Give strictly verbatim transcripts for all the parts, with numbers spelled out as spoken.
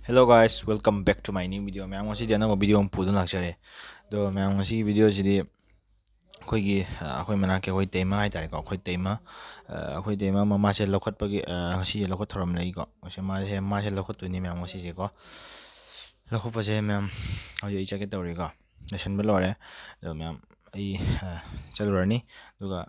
Hello guys, welcome back to my new video. ꯃꯌꯥꯝ, ꯉꯁꯤꯗꯤ ꯑꯅꯧꯕ video ꯑꯃ ꯄꯨꯗꯨꯅ ꯂꯥꯛꯆꯔꯦ꯫ ꯑꯗꯣ ꯃꯌꯥꯝ, ꯉꯁꯤꯒꯤ video ꯁꯤꯗꯤ ꯑꯩꯈꯣꯏꯒꯤ, ꯑ, ꯑꯩꯈꯣꯏ ꯃꯅꯥꯛꯀꯤ ꯑꯩꯈꯣꯏ ꯇꯩꯃ ꯍꯥꯏꯇꯥꯔꯦꯀꯣ, ꯑꯩꯈꯣꯏ ꯇꯩꯃ, ꯑ, ꯑꯩꯈꯣꯏ ꯇꯩꯃ ꯃꯃꯥꯁꯦ ꯂꯧꯈꯠꯄꯒꯤ, ꯑ, ꯉꯁꯤꯁꯦ ꯂꯧꯈꯠ ꯊꯧꯔꯝ ꯂꯩꯀꯣ꯫ ꯉꯁꯤ ꯃꯥꯁꯦ, ꯃꯥꯁꯦ ꯂꯧꯈꯠꯇꯣꯏꯅꯦ ꯃꯌꯥꯝ ꯉꯁꯤꯁꯦꯀꯣ꯫ ꯂꯧꯈꯠꯄꯁꯦ ꯃꯌꯥꯝ ꯍꯧꯖꯤꯛ ꯑꯩ ꯆꯠꯀꯦ ꯇꯧꯔꯤꯀꯣ꯫ ꯂꯣꯏꯁꯟꯕ ꯂꯣꯏꯔꯦ꯫ ꯑꯗꯣ ꯃꯌꯥꯝ ꯑꯩ, ꯑ, ꯆꯠꯂꯨꯔꯅꯤ꯫ ꯑꯗꯨꯒ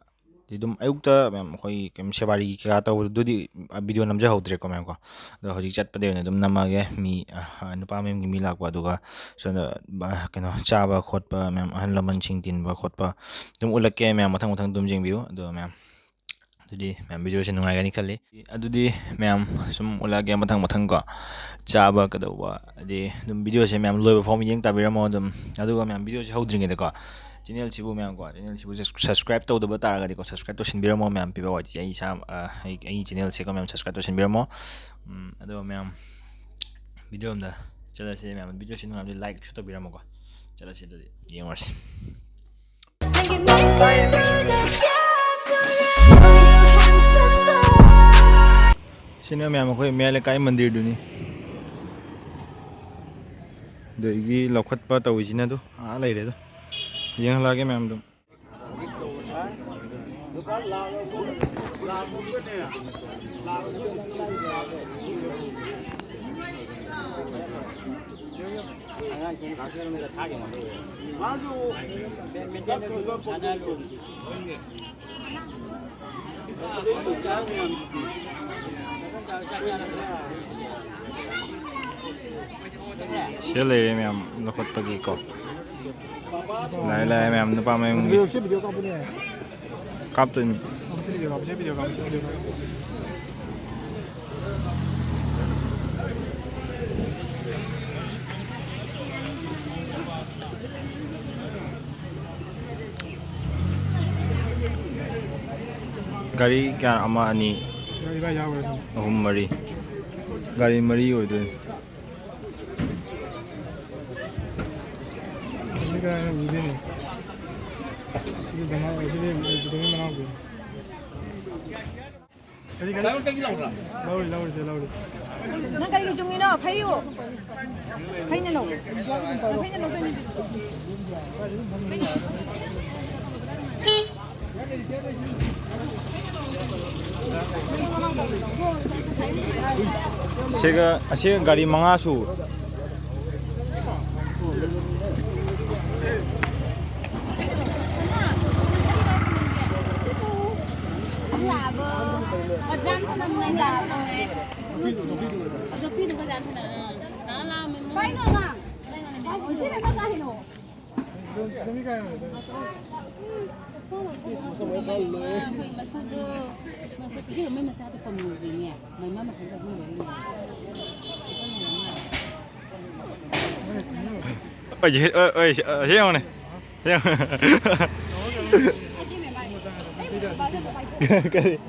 ꯑꯗꯨꯝ ꯑꯌꯨꯛꯇ ꯃꯌꯥꯝ ꯑꯩꯈꯣꯏ ꯀꯩꯝ ꯁꯦꯕꯥꯔꯤ ꯀꯩꯀꯥ ꯇꯧꯕꯗꯨꯗꯤ video ꯅꯝꯖꯍꯧꯗ꯭ꯔꯦꯀꯣ ꯃꯌꯥꯝ ꯀꯣ꯫ ꯑꯗꯣ ꯍꯧꯖꯤꯛ ꯆꯠꯄꯗ ꯑꯣꯏꯅ ꯑꯗꯨꯝ ꯅꯝꯃꯛꯑꯒꯦ꯫ ꯃꯤ, ꯑ, ꯅꯨꯄꯥ ꯃꯌꯨꯝꯒꯤ ꯃꯤ ꯂꯥꯛꯄ, ꯑꯗꯨꯒ ꯁꯣꯝꯗ, ꯑ, ꯀꯩꯅꯣ ꯆꯥꯕ ꯈꯣꯠꯄ ꯃꯌꯥꯝ, ꯑꯍꯜ ꯂꯃꯟꯁꯤꯡ ꯇꯤꯟꯕ ꯈꯣꯠꯄ ꯑꯗꯨꯝ ꯎꯠꯂꯛꯀꯦ ꯃꯌꯥꯝ, ꯃꯊꯪ ꯃꯊꯪ ꯑꯗꯨꯝ ꯌꯦꯡꯕꯤꯌꯨ꯫ ꯑꯗꯣ ꯃꯌꯥꯝ, ꯑꯗꯨꯗꯤ ꯃꯌꯥꯝ video ꯁꯦ ꯅꯨꯡꯉꯥꯏꯒꯅꯤ ꯈꯜꯂꯤ꯫ ꯑꯗꯨꯗꯤ ꯃꯌꯥꯝ ꯁꯨꯝ ꯎꯠꯂꯛꯑꯒꯦ ꯃꯊꯪ ꯃꯊꯪ ꯀꯣ꯫ ꯆꯥꯕ ꯀꯩꯗꯧꯕ, ꯍꯥꯏꯗꯤ ꯑꯗꯨꯝ video ꯁꯦ ꯃꯌꯥꯝ ꯂꯣꯏꯕ ꯐꯥꯎ ꯌꯦꯡ ꯇꯥꯕꯤꯔꯝꯃꯣ ꯑꯗꯨꯝ꯫ ꯑꯗꯨꯒ ꯃꯌꯥꯝ video ꯁꯦ ꯍꯧꯗ꯭ꯔꯤꯉꯩꯗꯀꯣ, channel ꯁꯤꯕꯨ ꯃꯌꯥꯝ ꯀꯣ, channel ꯁꯤꯕꯨ subscribe ꯇꯧꯗꯕ ꯇꯥꯔꯒꯗꯤꯀꯣ, subscribe ꯇꯧꯁꯤꯟꯕꯤꯔꯝꯃꯣ ꯃꯌꯥꯝ, ꯄꯤꯕ ꯋꯥꯏꯗꯤ ꯑꯩ ꯏꯁꯥ, ꯑ, ꯑꯩ, ꯑꯩꯒꯤ channel ꯁꯦꯀꯣ ꯃꯌꯥꯝ subscribe ꯇꯧꯁꯤꯟꯕꯤꯔꯝꯃꯣ꯫ ꯎꯝ, ꯑꯗꯣ ꯃꯌꯥꯝ video ꯑꯝꯗ ꯆꯠꯂꯁꯤ ꯃꯌꯥꯝ, video ꯁꯤ ꯅꯨꯡꯉꯥꯏꯕꯗꯤ like ꯁꯨ ꯇꯧꯕꯤꯔꯝꯃꯣꯀꯣ꯫ ꯆꯠꯂꯁꯤ ꯑꯗꯨꯗꯤ ꯌꯦꯡꯉꯨꯔꯁꯤ꯫ ꯁꯤꯅ ꯃꯌꯥꯝ ꯑꯩꯈꯣꯏ ꯃꯌꯥꯏ ꯂꯩꯀꯥꯏ ꯃꯟꯗꯤꯔꯗꯨꯅꯤ꯫ ꯑꯗꯒꯤ ꯂꯧꯈꯠꯄ ꯇꯧꯔꯤꯁꯤꯅ ꯑꯗꯨ ꯑꯥ ꯂꯩꯔꯦ ꯑꯗꯣ꯫ ꯌꯦꯡꯍꯜꯂꯛꯑꯒꯦ ꯃꯌꯥꯝ ꯑꯗꯨꯝ꯫ ꯁꯤꯗ ꯂꯩꯔꯦ ꯃꯌꯥꯝ ꯂꯧꯈꯠꯄꯒꯤꯀꯣ꯫ ꯂꯥꯛꯑꯦ, ꯂꯥꯛꯑꯦ ꯃꯌꯥꯝ, ꯅꯨꯄꯥ ꯃꯌꯨꯝꯒꯤ꯫ ꯀꯥꯞꯇꯣꯏꯅꯤ꯫ ꯒꯥꯔꯤ ꯀꯌꯥ? ꯑꯃ, ꯑꯅꯤ, ꯒꯥꯔꯤ ꯚꯥꯏ ꯌꯥꯎꯔꯦ꯫ ꯑꯍꯨꯝ, ꯃꯔꯤ꯫ ꯒꯥꯔꯤ ꯃꯔꯤ ꯑꯣꯏꯗꯣꯏꯅꯤ꯫ ꯁꯤꯗꯤ ꯀꯅꯥꯅ ꯎꯗꯣꯏꯅꯣ? ꯁꯤꯗꯤ ꯗꯃꯥ-, ꯁꯤꯗꯤ ꯖꯤꯇꯣꯝꯒꯤ ꯃꯅꯥꯎꯄꯤ꯫ ꯀꯔꯤ, ꯀꯔꯤ? ꯂꯧꯔꯤ, ꯂꯧꯔꯤ, ꯂꯧꯔꯤ, ꯂꯧꯔꯤ꯫ ꯅꯪ ꯀꯔꯤꯒꯤ ꯆꯨꯡꯉꯤꯅꯣ? ꯐꯩꯌꯨ꯫ ꯐꯩꯅ ꯂꯧ꯫ ꯐꯩꯅ ꯂꯧꯗꯣꯏꯅꯤ꯫ ꯁꯤꯒ, ꯑꯁꯤꯒ ꯒꯥꯔꯤ ꯃꯉꯥ ꯁꯨ꯫ ꯑꯣꯏ, ꯑꯣꯏ, ꯑꯣꯏ, ꯁꯤ ꯌꯦꯡꯉꯨꯅꯦ꯫ ꯁꯤ ꯌꯦꯡꯉꯨ꯫ ꯀꯔꯤ?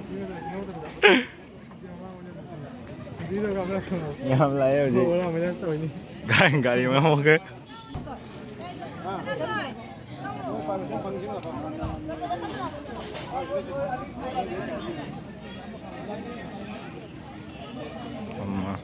ꯌꯥꯝ ꯂꯥꯛꯑꯦ ꯍꯧꯖꯤꯛ꯫ ꯒꯥꯔꯤ, ꯒꯥꯔꯤ ꯃꯌꯥꯝ ꯑꯃꯒ꯫ ꯑꯃ꯫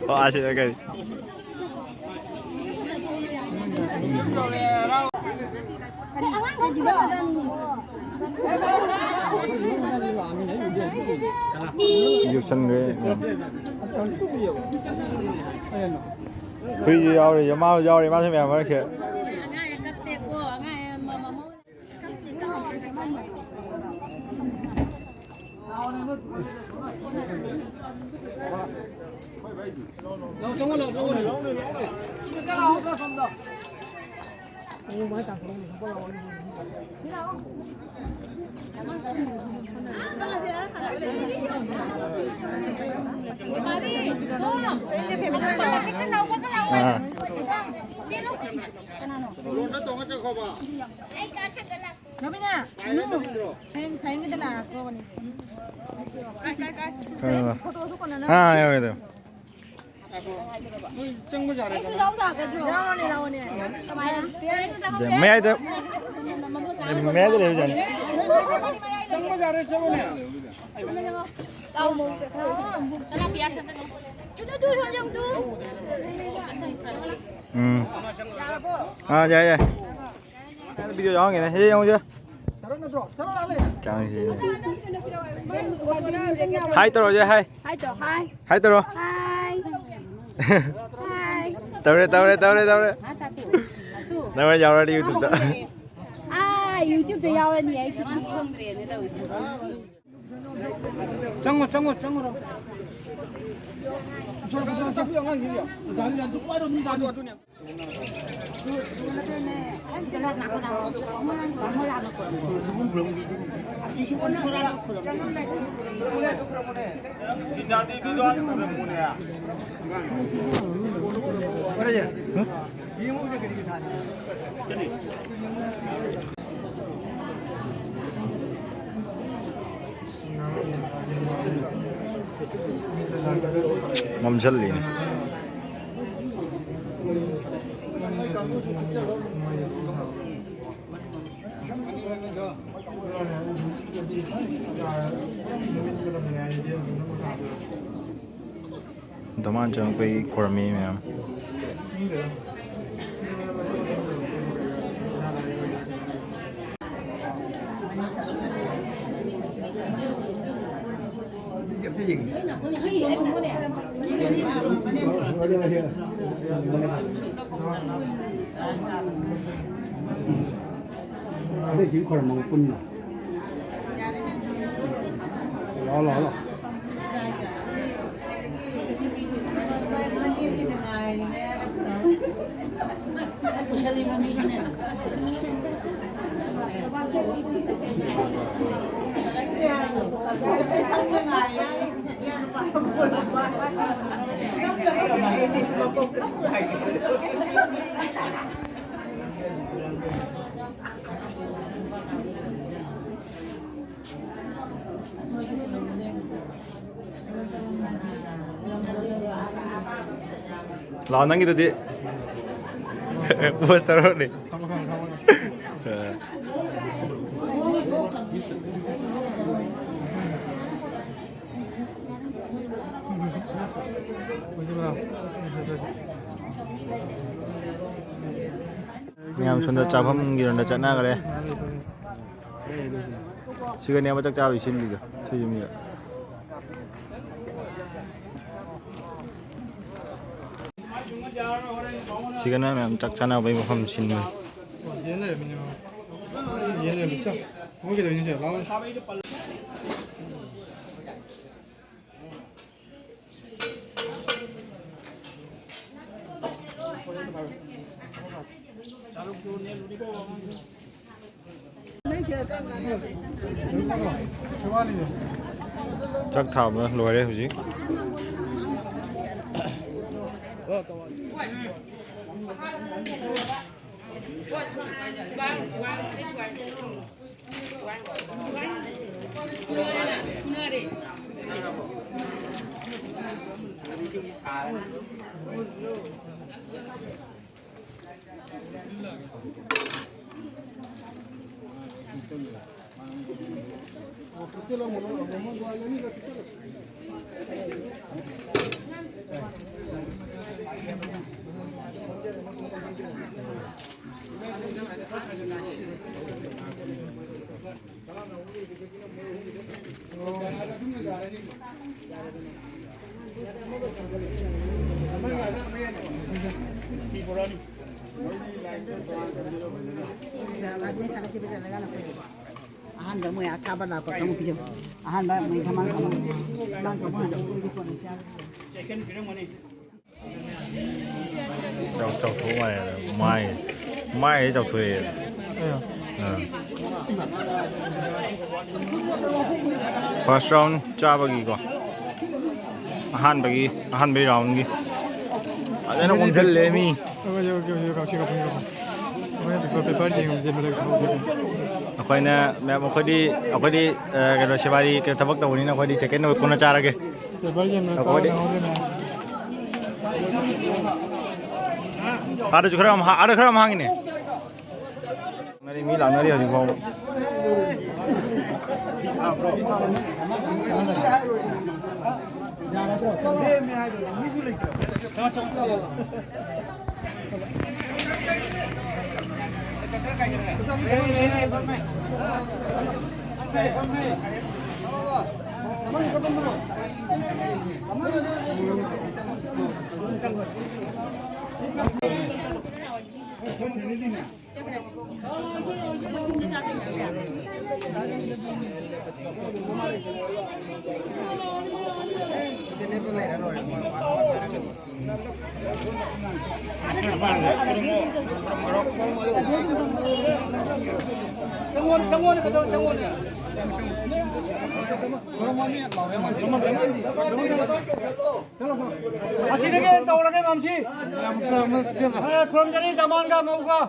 ꯋꯥꯁꯤꯗ ꯀꯔꯤ? ꯌꯣꯠꯁꯟꯈ꯭ꯔꯦ꯫ ꯍꯨꯏꯁꯨ ꯌꯥꯎꯔꯤ, ꯃꯥꯁꯨ ꯌꯥꯎꯔꯤ, ꯃꯥꯁꯨ ꯃꯌꯥꯝ ꯃꯔꯛꯁꯦ꯫ ꯑꯥ꯫ ꯔꯣꯕꯤꯅꯥ, ꯅꯨ, ꯍꯌꯦꯡ ꯁꯥꯏꯟꯒꯤꯗ ꯂꯥꯛꯑꯒ ꯀꯣꯟꯅ꯫ ꯀꯩꯅꯣ? ꯐꯣꯇꯣꯁꯨ ꯀꯣꯟꯅꯅꯕ꯫ ꯑꯥ, ꯌꯥꯎꯋꯦ, ꯑꯗꯨ꯫ ꯅꯣꯏ ꯆꯪꯕ ꯌꯥꯔꯦꯗꯅ꯫ ꯑꯩꯁꯨ ꯌꯥꯎ ꯂꯥꯛꯀꯗ꯭ꯔꯣ? ꯌꯥꯎꯔꯅꯤ, ꯌꯥꯎꯔꯅꯤ꯫ ꯀꯃꯥꯏꯅ? ꯃꯌꯥꯏꯗ, ꯃꯌꯥꯏꯗ ꯂꯩꯕꯖꯥꯠꯅꯤ꯫ ꯆꯪꯕ ꯌꯥꯔꯦ, ꯆꯪꯉꯨꯅꯦ꯫ ꯎꯝ꯫ ꯑꯥ, ꯌꯥꯏ, ꯌꯥꯏ꯫ ꯚꯤꯗꯤꯑꯣ ꯌꯥꯎꯍꯟꯒꯦꯅꯦ꯫ ꯁꯤ ꯌꯦꯡꯉꯨꯁꯦ꯫ ꯀꯌꯥꯝ ꯅꯨꯡꯁꯤꯅꯦ꯫ ꯍꯥꯏ ꯇꯧꯔꯁꯦ, ꯍꯥꯏ꯫ ꯍꯥꯏ ꯇꯧ, ꯍꯥꯏ꯫ ꯍꯥꯏ ꯇꯧꯔꯣ꯫ ꯍꯥꯏ꯫ ꯍꯥꯏ꯫ ꯇꯧꯔꯦ, ꯇꯧꯔꯦ, ꯇꯧꯔꯦ, ꯇꯧꯔꯦ꯫ ꯅꯪ ꯍꯣꯔꯦꯟ ꯌꯥꯎꯔꯗꯤ YouTube-ꯇ꯫ ꯑꯥ, YouTube-ꯇ ꯌꯥꯎꯔꯅꯤ ꯑꯩ꯫ ꯆꯪꯉꯣ, ꯆꯪꯉꯣ, ꯆꯪꯉꯨꯔꯣ꯫ ꯃꯝꯁꯤꯜꯂꯤꯅꯦ꯫ ꯗꯃꯥꯟ ꯆꯪꯉꯛꯄꯩ ꯈꯣꯏꯔꯝꯃꯤ ꯃꯌꯥꯝ꯫ ꯑꯗꯨꯏꯗꯤ ꯈꯣꯏꯔꯝꯃꯒ ꯄꯨꯟꯅ꯫ ꯂꯥꯛꯑꯣ, ꯂꯥꯛꯑꯣ, ꯂꯥꯛꯑꯣ꯫ ꯄꯨꯁꯜꯂꯤꯕ ꯃꯤꯁꯤꯅ ꯂꯥꯛꯑꯣ, ꯅꯪꯒꯤꯗꯨꯗꯤ ꯄꯣꯁ ꯇꯧꯔꯛꯑꯣꯅꯦ꯫ ꯃꯌꯥꯝ ꯁꯣꯝꯗ ꯆꯥꯐꯝꯒꯤꯔꯣꯝꯗ ꯆꯠꯅꯈ꯭ꯔꯦ꯫ ꯁꯤꯒꯅꯦꯕ ꯆꯥꯛ ꯆꯥꯕꯩ ꯁꯤꯜꯂꯤꯗꯣ, ꯁꯤ ꯌꯨꯝꯁꯤꯗ꯫ ꯁꯤꯒꯅ ꯃꯌꯥꯝ ꯆꯥꯛ ꯆꯥꯅꯕꯩ ꯃꯐꯝ ꯁꯤꯟꯕꯅꯤ꯫ ꯆꯥꯛ ꯊꯥꯕ ꯂꯣꯏꯔꯦ ꯍꯧꯖꯤꯛ꯫ ꯑꯍꯥꯟꯕ ꯃꯣꯏ ꯑꯊꯥꯕ ꯂꯥꯛꯄ ꯀꯥꯡꯕꯨ ꯄꯤꯖꯧ꯫ ꯑꯍꯥꯟꯕ ꯃꯣꯏ ꯊꯝꯃꯥꯡ ꯊꯝꯃꯥꯡ ꯊꯝꯃꯥꯡ ꯊꯝꯃꯥꯡ ꯍꯥꯟꯅ ꯄꯤꯖꯧ꯫ ꯆꯥꯎ-, ꯆꯥꯎꯊꯣꯛ ꯃꯥꯜꯂꯦ ꯃꯥꯏ꯫ ꯃꯥꯏ ꯆꯥꯎꯊꯣꯛꯑꯦ꯫ ꯑꯥ꯫ First round ꯆꯥꯕꯒꯤꯀꯣ꯫ ꯑꯍꯥꯟꯕꯒꯤ, ꯑꯍꯥꯟꯕꯒꯤ roundꯒꯤ꯫ ꯐꯖꯅ ꯑꯣꯝꯁꯤꯜꯂꯦ ꯃꯤ꯫ ꯑꯩꯈꯣꯏꯅ ꯃꯌꯥꯝ, ꯑꯩꯈꯣꯏꯗꯤ, ꯑꯩꯈꯣꯏꯗꯤ, ꯑ, ꯀꯩꯅꯣ, ꯁꯦꯕꯥꯔꯤ ꯀꯩꯅꯣ ꯊꯕꯛ ꯇꯧꯕꯅꯤꯅ ꯑꯩꯈꯣꯏꯗꯤ second ꯑꯣꯏ ꯀꯣꯟꯅ ꯆꯥꯔꯒꯦ꯫ ꯑꯩꯈꯣꯏꯗꯤ ꯑꯥꯗꯁꯨ ꯈꯔ ꯌꯥꯝ ꯍꯥ-, ꯑꯥꯗ ꯈꯔ ꯌꯥꯝ ꯍꯥꯡꯉꯤꯅꯦ꯫ ꯂꯥꯛꯅꯔꯤ, ꯃꯤ ꯂꯥꯛꯅꯔꯤ ꯍꯧꯖꯤꯛ ꯐꯥꯎꯕ꯫ ꯑꯁꯤꯗꯒꯤ ꯍꯦꯟꯅ ꯇꯧꯔꯒꯦ, ꯃꯝꯁꯤ꯫ ꯑꯦ, ꯈꯨꯔꯨꯝꯖꯔꯤ, ꯗꯃꯥꯟꯒ ꯃꯧꯒ꯫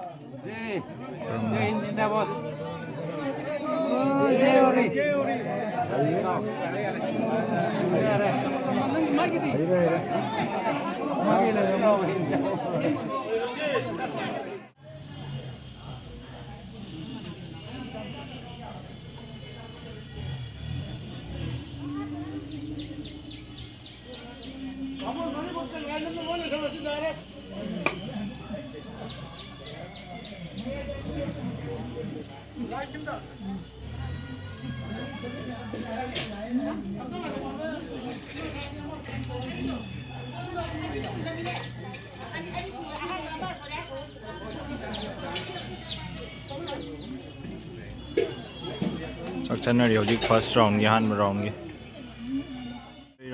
ꯆꯥꯛ ꯆꯥꯅꯔꯤ ꯍꯧꯖꯤꯛ first roundꯒꯤ, ꯑꯍꯥꯟꯕ roundꯒꯤ꯫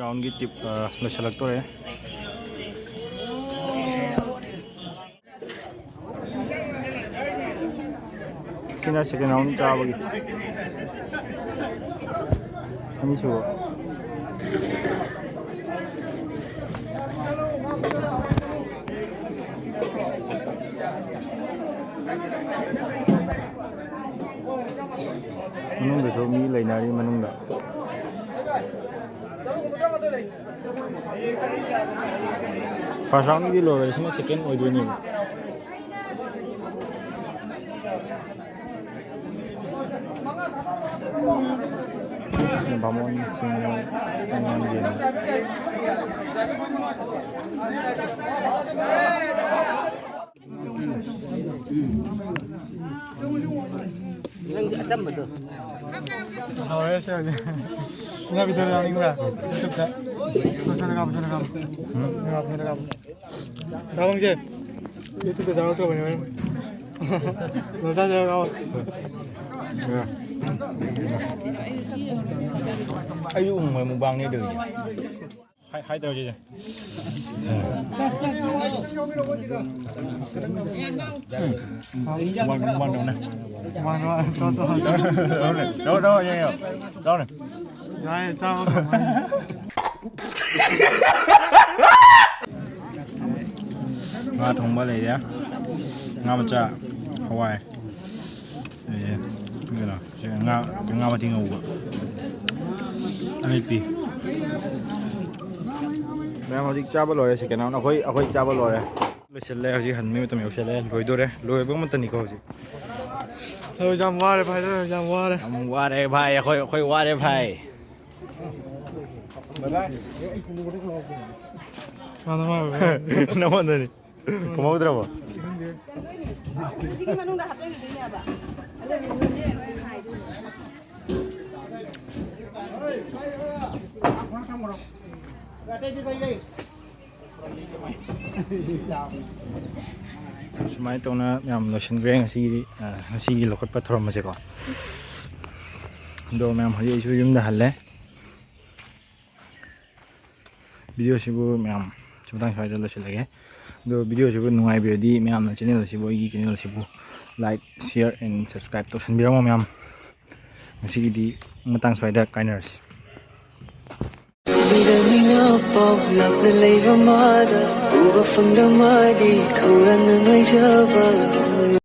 Roundꯒꯤ ꯇꯤꯞ, ꯑ, ꯂꯣꯏꯁꯤꯜꯂꯛꯇꯣꯔꯦ꯫ ꯁꯤꯅ second round ꯆꯥꯕꯒꯤ ꯑꯅꯤꯁꯨꯕ꯫ ꯃꯅꯨꯡꯗꯁꯨ ꯃꯤ ꯂꯩꯅꯔꯤ ꯃꯅꯨꯡꯗ꯫ First round ꯒꯤꯗꯤ ꯂꯣꯏꯔꯦ, ꯁꯤꯅ second ꯑꯣꯏꯗꯣꯏꯅꯦꯕ꯫ ꯕꯥꯃꯣꯟꯁꯤꯡ ꯇꯣꯉꯥꯟꯒꯤ ꯅꯪꯗꯤ ꯑꯆꯝꯕꯗꯣ꯫ ꯍꯥꯎꯔꯦ ꯁꯤ ꯍꯧꯖꯤꯛ꯫ ꯅꯪ video ꯌꯥꯎꯅꯤꯡꯕ꯭ꯔꯥ? YouTube ꯇ꯫ ꯁꯣꯝꯗ ꯀꯥꯞꯄꯣ, ꯁꯣꯝꯗ ꯀꯥꯞꯄꯣ꯫ ꯁꯣꯝꯗ ꯀꯥꯞꯄꯣ, ꯁꯣꯝꯗ ꯀꯥꯞꯄꯣ꯫ ꯗꯥ ꯋꯥꯡꯖꯦ, YouTube ꯇ ꯊꯥꯒꯠꯇꯧꯕꯅꯦ ꯍꯣꯔꯦꯟ꯫ ꯂꯣꯏꯁꯥꯟꯁꯦ ꯀꯥꯞꯄꯣ꯫ ꯑꯩꯁꯨ ꯎꯪꯕ ꯃꯨꯛꯕꯥꯡꯅꯦ ꯇꯧꯔꯤꯁꯦ꯫ ꯍꯥꯏ, ꯍꯥꯏ ꯇꯧꯔꯁꯤꯗ꯫ ꯋꯥꯟ, ꯋꯥꯟ ꯇꯧꯅꯦ꯫ ꯇꯧ, ꯇꯧ, ꯌꯦꯡꯉꯣ꯫ ꯇꯧꯅꯦ꯫ ꯌꯥꯏ, ꯆꯥꯕ ꯉꯝꯃꯣꯏ꯫ ꯉꯥ ꯊꯣꯡꯕ ꯂꯩꯔꯦ꯫ ꯉꯥ ꯃꯆꯥ, ꯍꯋꯥꯏ꯫ ꯑꯦ, ꯀꯩꯅꯣ, ꯁꯤ ꯉꯥ, ꯉꯥ ꯃꯊꯤ ꯉꯧꯕ꯫ ꯑꯃꯦꯠꯄꯤ꯫ ꯃꯌꯥꯝ ꯍꯧꯖꯤꯛ ꯆꯥꯕ ꯂꯣꯏꯔꯦ, second round꯫ ꯑꯩꯈꯣꯏ, ꯑꯩꯈꯣꯏ ꯆꯥꯕ ꯂꯣꯏꯔꯦ꯫ ꯂꯣꯏꯁꯤꯜꯂꯦ, ꯍꯧꯖꯤꯛ ꯍꯟꯕꯒꯤ ꯃꯇꯝ ꯌꯧꯁꯤꯜꯂꯦ꯫ ꯂꯣꯏꯗꯣꯔꯦ, ꯂꯣꯏꯕ ꯑꯃꯠꯇꯅꯤꯀꯣ ꯍꯧꯖꯤꯛ꯫ ꯊꯕꯛ ꯌꯥꯝ ꯋꯥꯔꯦ ꯚꯥꯏ, ꯊꯕꯛ ꯌꯥꯝ ꯋꯥꯔꯦ꯫ ꯌꯥꯝ ꯋꯥꯔꯦ ꯚꯥꯏ, ꯑꯩꯈꯣꯏ, ꯑꯩꯈꯣꯏ ꯋꯥꯔꯦ ꯚꯥꯏ꯫ ꯃꯥꯅ ꯋꯥꯔꯕ? ꯅꯉꯣꯟꯗꯅꯤ꯫ ꯀꯨꯝꯍꯧꯗ꯭ꯔꯕꯣ? ꯑꯗꯨꯒꯤ ꯃꯅꯨꯡꯗ ꯍꯥꯞꯆꯤꯟꯈꯤꯗꯣꯏꯅꯦꯕ꯫ ꯁꯨꯃꯥꯏꯅ ꯇꯧꯅ ꯃꯌꯥꯝ ꯂꯣꯏꯁꯤꯟꯈ꯭ꯔꯦ ꯉꯁꯤꯒꯤꯗꯤ, ꯑ, ꯉꯁꯤꯒꯤ ꯂꯧꯈꯠꯄ ꯊꯧꯔꯝ ꯑꯁꯦꯀꯣ꯫ ꯑꯗꯣ ꯃꯌꯥꯝ, ꯍꯧꯖꯤꯛ ꯑꯩꯁꯨ ꯌꯨꯝꯗ ꯍꯜꯂꯦ꯫ Video ꯁꯤꯕꯨ ꯃꯌꯥꯝ ꯁꯤ ꯃꯇꯥꯡ ꯁ꯭ꯋꯥꯏꯗ ꯂꯣꯏꯁꯤꯜꯂꯒꯦ꯫ ꯑꯗꯣ video ꯁꯤꯕꯨ ꯅꯨꯡꯉꯥꯏꯕꯤꯔꯗꯤ ꯃꯌꯥꯝꯅ channel ꯑꯁꯤꯕꯨ, ꯑꯩꯒꯤ channel ꯑꯁꯤꯕꯨ Like, share and subscribe ꯇꯧꯁꯟꯕꯤꯔꯝꯃꯣ ꯃꯌꯥꯝ꯫ ꯉꯁꯤꯒꯤꯗꯤ ꯃꯇꯥꯡ ꯁ꯭ꯋꯥꯏꯗ ꯀꯥꯏꯅꯔꯁꯤ꯫ ꯃꯤꯔꯝꯅ ꯄꯥꯎ ꯂꯥꯞꯅ ꯂꯩꯕ ꯃꯥꯗ ꯎꯕ ꯐꯪꯗ ꯃꯥꯗꯤ ꯈꯧꯔꯥꯡꯅ ꯉꯥꯏꯖꯕ